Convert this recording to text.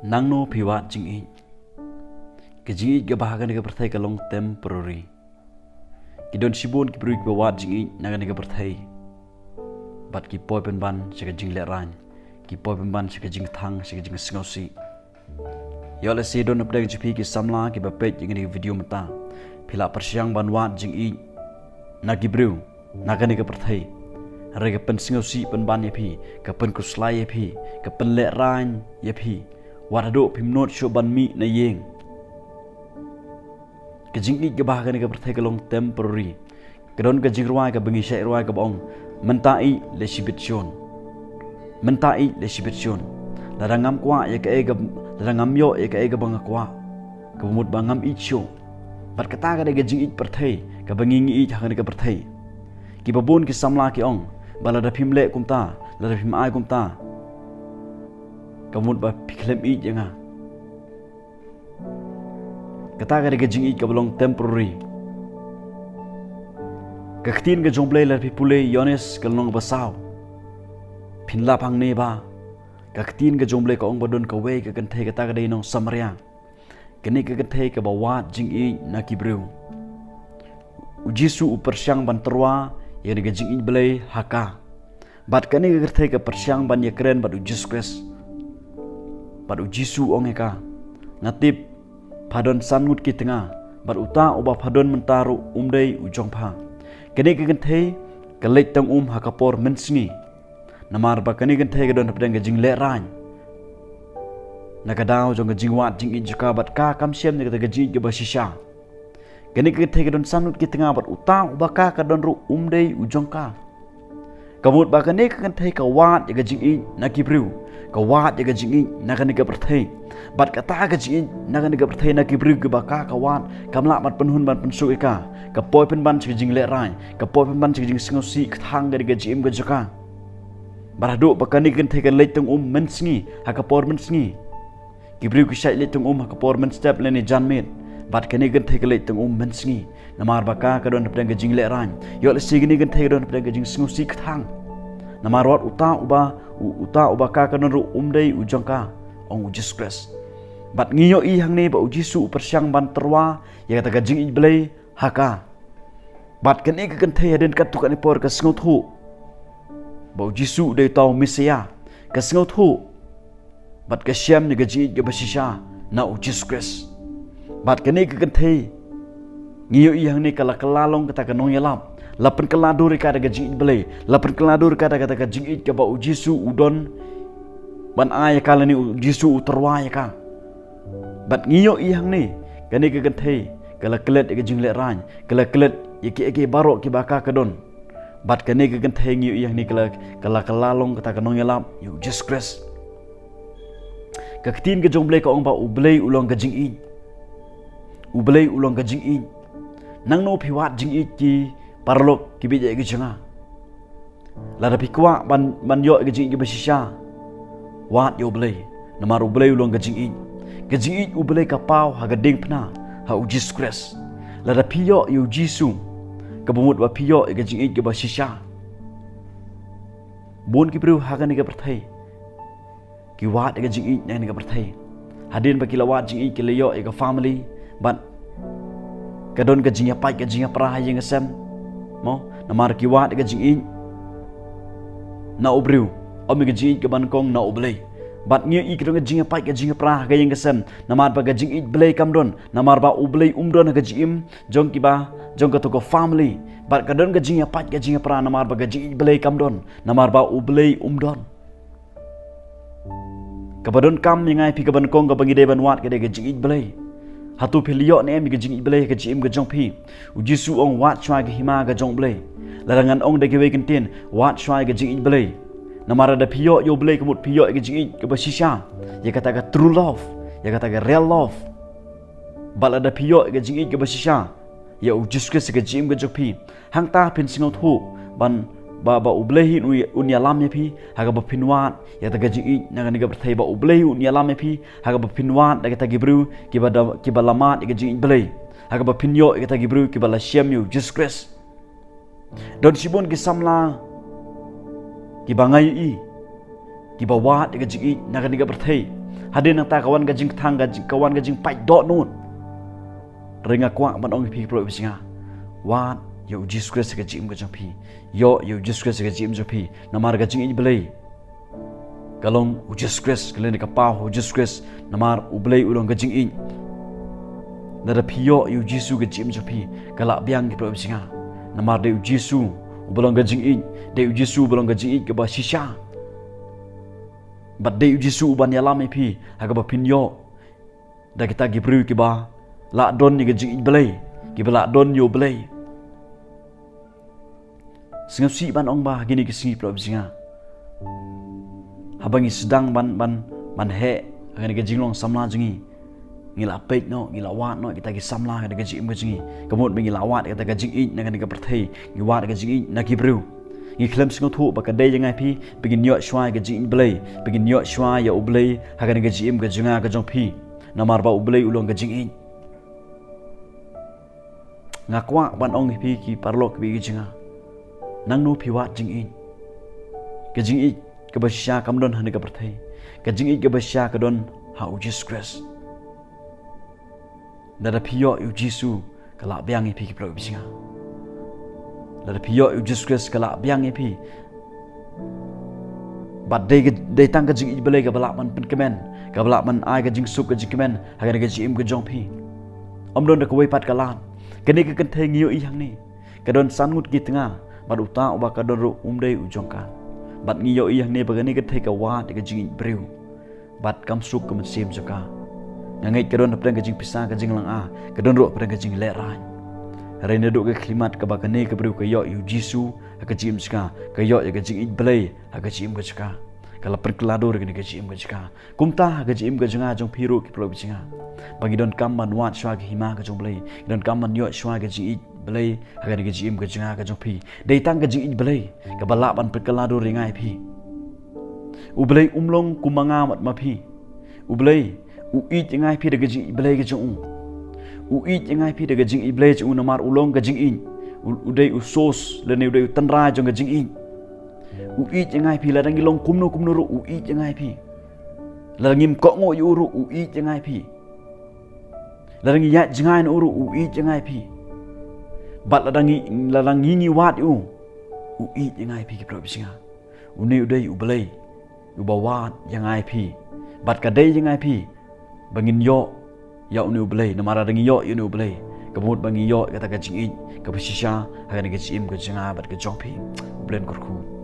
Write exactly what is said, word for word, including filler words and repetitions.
Nangno phi wad jingïeit? Ka jingïeit kaba ha kane ka pyrthei ka long temporary. Ki don shibun ki briew kiba wad jingïeit na kane ka pyrthei, bad ki poi pynban sha ka jinglehrain, ki poi pynban sha ka jingthang, sha ka jingsngewsih. Ïoh lehse don hapdeng jong phi ki samla kiba peit ïa kane ka video mynta, phi la pyrshang ban wad jingïeit na ki briew na kane ka pyrthei. Hynrei ka pynsngewsih pynban ïa phi, ka pynkhuslai ïa phi, ka pynlehrain ïa phi, wat haduh phim nud shuh ban mih na ïing. Ka jingïeit kaba ha kane ka pyrthei ka long temporary. Ka don ka jingrwai kaba ngi shait rwai kaba ong, mynta ïeit leit shibit shun. Mynta ïeit leit shibit shun. Lada ngam kwah ïa kaei ka, lada ngam ïoh ïa kaei kaba nga kwah, kaba mut ba ngam ïeit shuh. Bad kata ka dei ka jingïeit pyrthei kaba ngi ngi ïeit ha kane ka pyrthei. Kiba bun ki samla ki ong ba lada phim leh kumta, lada phim ai kumta, ka mut ba phi khlem ïeit ïa nga. Kata ka dei ka jingïeit kaba long temporary. Ka ktien ka jong U Blei lada phi pule Ïoannis ka lynnong ba saw, phin lap hangne ba ka ktien ka jong U Blei ka ong ba don kawei ka kynthei, kata ka dei nong Samaria. Kane ka kynthei kaba wad jingïeit na ki briew. U Jisu u pyrshang ban tyrwa ïa kane ka jingïeit Blei ha ka. Bad kane ka kynthei ka pyrshang ban ïakren bad U Jisu Khrist. Bad U Jisu u ong ïa ka, nga tip pha don san ngut ki tnga, bad uta uba pha don mynta ruh um dei u jong pha. Kane ka kynthei ka leit tang um ha ka por mynsngi. Namar ba kane ka kynthei ka don hapdeng ka jinglehrain na ka daw jong ka jingwad jingïeit jong ka, bad ka kam shem ïa kata ka jingïeit kaba shisha. Kane ka kynthei ka don san ngut ki tnga, bad uta uba ka ka don ruh um dei u jong ka. Ka mut ba kane ka kynthei ka wad ïa ka jingïeit na ki briew, ka wad ïa ka jingïeit na kane ka pyrthei. Bad kata ka jingïeit na kane ka pyrthei na ki briew kiba ka ka wad, kam lah ban pynhun ban pynsuk ïa ka. Ka poi pynban sha ka jinglehrain, ka poi pynban sha ka jingsngewsih, ka thang ka dei ka jingim ka jong ka. Bad haduh ba kane ka kynthei ka leit tang um mynsngi, ha ka por mynsngi. Ki briew ki shait leit tang um ha ka por mynstep lane janmiet. Bad kane ka kynthei ka leit tang um mynsngi. Namar ba ka ka don hapdeng ka jinglehrain. Ïoh lehse kane ka kynthei ka don hapdeng ka jingsngewsih, ka thang. Namar wat uta uba, u-, uta uba ka ka don ruh um dei u jong ka, ong U Jisu Khrist. Bad ngi ïohi hangne ba U Jisu u pyrshang ban tyrwa ïa kata ka jingïeit Blei ha ka. Bad kane ka kynthei hadien katto katne por ka sngewthuh ba U Jisu u dei uta u Messaïah. Ka sngewthuh bad ka shem ïa ka jingïeit kaba shisha na U Jisu Khrist. Bad kane ka kynthei ngi ïohi hangne ka la kylla long kata ka nongïalap. La pynkylla dur ïa ka da ka jingïeit Blei. La pynkylla dur ïa ka da kata ka jingïeit kaba U Jisu u don ban ai ïa ka lane U Jisu u tyrwa ïa ka. Bad ngi ïohi hangne, kane ka kynthei ka la klet ïa ka jinglehrain, ka la klet ïa kiei kiei baroh kiba ka ka don. Bad kane ka kynthei ngi ïohi hangne ka la, ka la kylla long kata ka nongïalap ïa U Jisu Khrist. Ka ktien ka jong U Blei ka ong ba U Blei u long ka jingïeit. U Blei u long ka jingïeit. Nangno phi wad jingïeit, ki paralok kiba ïeit ki jong nga? Lada phi kwah ban, ban ïoh ïa ka jingïeit kaba shisha, wad ïa U Blei. Namar U Blei u long ka jingïeit. Ka jingïeit U Blei ka paw ha ka diengphna, ha U Jisu Khrist. Lada phi ïoh ïa U Jisu, kaba mut ba phi ïoh ïa ka jingïeit kaba shisha. Bun ki briew ha kane ka pyrthei ki wad ïa ka jingïeit na kane ka pyrthei. Hadien ba ki la wad jingïeit ki la ïoh ïa ka family, bad ka don ka jingïapait ka jingïapra ha ïing ha sem. Mo, namar ki wad ïa ka jingïeit na u briew, ym ïa ka jingïeit kaba nyngkong na U Blei. Bad ngi ïohi ka don ka jingïapait ka jingïapra ha ka ïing ka sem, namar ba ka jingïeit Blei kam don, namar ba U Blei um don ha ka jingim jong kiba, jong kato ka family. Bad ka don ka jingïapait ka jingïapra namar ba ka jingïeit Blei kam don, namar ba U Blei um don. Kaba donkam ïa nga ïa phi kaba nyngkong kaba ngi dei ban wad ka dei ka jingïeit Blei. Hato phi la ïoh ne em ïa ka jingïeit Blei ha ka jingim ka jong phi? U Jisu u ong, wad shuwa ïa ka hima ka jong U Blei. Lada ngan ong da kiwei ki ktien, wad shuwa ïa ka jingïeit Blei. Namar lada phi ïoh ïa U Blei ka mut phi ïoh ïa ka jingïeit kaba shisha, ïa kata ka true love, ïa kata ka real love. Bad lada phi ïoh ïa ka jingïeit kaba shisha ïa U Jisu Khrist ha ka jingim ka jong phi, hangta phin sngewthuh ban, ba, ba U Blei hi un, un ïalam ïa phi ha kaba phin wad ïa kata ka jingïeit na kane ka pyrthei, ba U Blei hi un ïalam ïa phi ha kaba phin wad da kita ki briew kiba da, kiba la mad ïa ka jingïeit Blei, ha kaba phin ïoh ïa kita ki briew kiba la shem ïa U Jisu Khrist. Don shibun ki samla kiba nga ïohi kiba wad ïa ka jingïeit na kane ka pyrthei. Hadien nangta ka wan ka jingkthang, ka jing, ka wan ka jingpait dohnud. Hynrei nga kwah ban ong ïa phi ki paralok bajinga, wad ïa u Jisu Khrist ha ka jingim ka jong phi. Ïoh ïa u Jisu Khrist ha ka jingim jong phi. Namar ka jingïeit Blei ka long u Jisu Khrist, ka long ka paw u Jisu Khrist. Namar u Blei u long ka jingïeit. Lada phi ïoh ïa u Jisu ha ka jingim jong phi, ka lah biang ki paralok bajinga. Namar dei u Jisu uba long ka jingïeit, dei u Jisu uba long ka jingïeit kaba shisha. Bad dei u Jisu uban ïalam ïa phi ha kaba phin ïoh da kita ki briew kiba lah don ïa ka jingïeit Blei, kiba lah don ïa u Blei. Sngewsih ban ong ba ha kine ki sngi, paralok bajinga, haba ngi sdang ban, ban, ban heh ha kane ka jinglong samla jong ngi, ngi la peit noh, ngi la wad noh kita ki samla ha kane ka jingim ka jong ngi. Ka mut ba ngi la wad kita ka jingïeit na kane ka pyrthei, ngi wad ka jingïeit na ki briew. Ngi khlem sngewthuh ba ka dei ïa nga ïa phi ba ngin ïoh shuwa ïa ka jingïeit Blei, ba ngin ïoh shuwa ïa u Blei ha kane ka jingim ka jong nga ka jong phi. Namar ba u Blei u long ka jingïeit. Nga kwah ban ong ïa phi ki paralok kiba ïeit ki jong nga, nangno phi wad jingïeit? Ka jingïeit kaba shisha kam don ha kane ka pyrthei. Ka jingïeit kaba shisha ka don ha u Jisu Khrist. Lada phi ïoh ïa u Jisu, ka lah biang ïa phi ki paralok bajinga. Lada phi ïoh ïa u Jisu Khrist, ka lah biang ïa phi. Bad dei ka, dei tang ka jingïeit Blei kaba lah ban pynkmen, kaba lah ban ai ka jingsuk ka jingkmen ha kane ka jingim ka jong phi. Ym don da kawei pat ka lad. Kane ka kynthei ngi ïohi hangne, ka don san ngut ki tnga, bad uta uba ka don ruh um dei u jong ka. Bad ngi ïohi hangne ba kane ka kynthei ka wad ïa ka jingïeit briew, bad kam suk ka mynsiem jong ka. Nga ngeit ka don hapdeng ka jingpisa, ka jinglanga, ka don ruh hapdeng ka jinglehraiñ. Hynrei naduh ka khyllipmat kaba kane ka briew ka ïoh ïa u Jisu ha ka jingim jong ka, ka ïoh ïa ka jingïeit Blei ha ka jingim ka jong ka, ka la pynkylla dur ïa kane ka jingim ka jong ka. Kumta ha ka jingim ka jong nga jong phi ruh ki paralok bajinga, ba ngi donkam ban wad shuwa ka hima ka jong u Blei, ngi donkam ban ïoh shuwa ka jingïeit Blei ha kane ka jingim ka jong nga ka jong phi. Dei tang ka jingïeit Blei kaba lah ban pynkylla dur ïa nga ïa phi. U Blei um long kum ma nga bad ma phi. U Blei u ïeit ïa nga ïa phi da ka jingïeit Blei ka jong u. U ïeit ïa nga ïa phi da ka jingïeit Blei jong u, namar u long ka jingïeit. U, u dei u source lane u dei u tynrai jong ka jingïeit. U ïeit ïa nga ïa phi, lada ngi long kumno kumno ruh u ïeit ïa nga ïa phi. Lada ngim kohnguh ïa u ruh u ïeit ïa nga ïa phi. Lada ngi ïaid jngai na u ruh u ïeit ïa nga ïa phi. Bad lada ngi, lada ngi, ngi wad ïa u, u ïeit ïa nga ïa phi ki paralok bajinga. Une u dei u Blei uba wad ïa nga ïa phi. Bad ka dei ïa nga ïa phi ba ngin ïoh ïa une u Blei. Namar lada ngi ïoh ïa une u Blei, ka mut ba ngi ïoh ïa kata ka jingïeit kaba shisha ha kane ka jingim ka jong nga bad ka jong phi. U Blei un kyrkhu.